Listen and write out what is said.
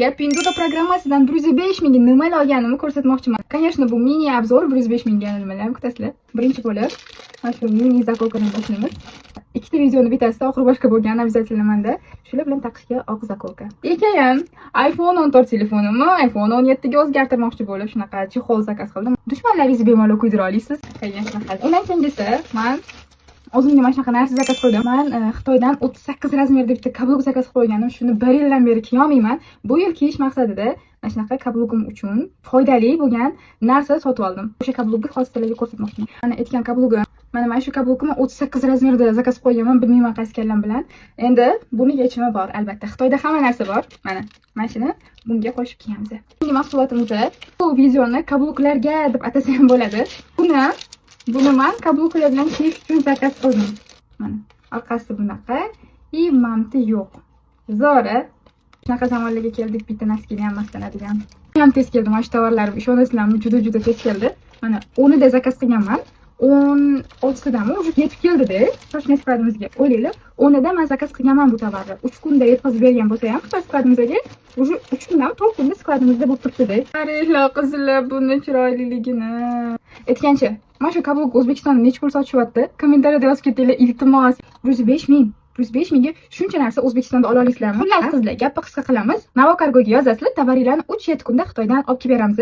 Sizlarga Pinduoduo programmasidan 105 mingga nimalar olganimni ko'rsatmoqchiman. Конечно, bu mini обзор, 105 mingga nimalar kutasizlar. Birinchi bo'lib, mana shu mini заколка dan boshlaymiz. Ikkita videoni bittasida oxiri boshqa bo'lgan обязательно manda. Shular bilan taqishga oq заколка. И keyin iPhone 14 telefonimni iPhone 17 ga o'zgartirmoqchi bo'lib, shunaqa чехол заказ qildim. Dushmanlaringizni bemalol kuydira olasiz. Конечно. Undan keyingisi, man o'zimga mana shunaqa narsa заказ qildim. Man Xitoydan 38 размер da bitta каблук заказ qilib qo'ygandim. Shuni bir yildan beri kiyolmayman. Bu yil kiyish maqsadida mana shunaqa каблук im uchun foydali bo'lgan narsa sotib oldim. O'sha каблук ni hozir sizlarga ko'rsatmoqchiman. Mana aytgan каблук im. Mana shu каблук imni 38 размер da заказ qilib qo'yganman, bilmayman qaysi kallam bilan. Endi buni yechimi bor albatta. Xitoyda hamma narsa bor. Mana shuni bunga qo'shib kiyamiz. Keyingi mahsulotimiz, bu videoni каблук larga deb atasa ham bo'ladi. Buni man каблук lar bilan kiyish uchun заказ qildim. Mana orqasi bunaqa и manti yo'q. Zo'r. Shunaqa zamonlarga keldik, bitta носки ni ham maqtanadigan. Ham tez keldi mana shu tovarlarim, ishonasizlarmi, juda juda tez keldi. Mana 10ida заказ qilganman. 16sidami уже yetib keldida Toshkent склад imizga. O'ylanglar, 10ida man заказ qilganman bu tovarni. 3 kunda yetkazib bergan bo'lsa ham Xitoy склад imizga уже 3 kundami, 4 kunda склад imizda bo'lib turibdi-da. Qaranglar, qizlar, buni chiroyliligini. Aytgancha, mana shu каблук O'zbekistonda necha pul sotishyapti? Kommentariyada yozib ketinglar, iltimos. 105 ming. 105 mingga shuncha narsa O'zbekistonda ola olasizlarmi? Xullas, qizlar, gapni qisqa qilamiz. Navo Kargoga yozasizlar, tovaringlarni 3-7 kunda Xitoydan olib kelib beramiz.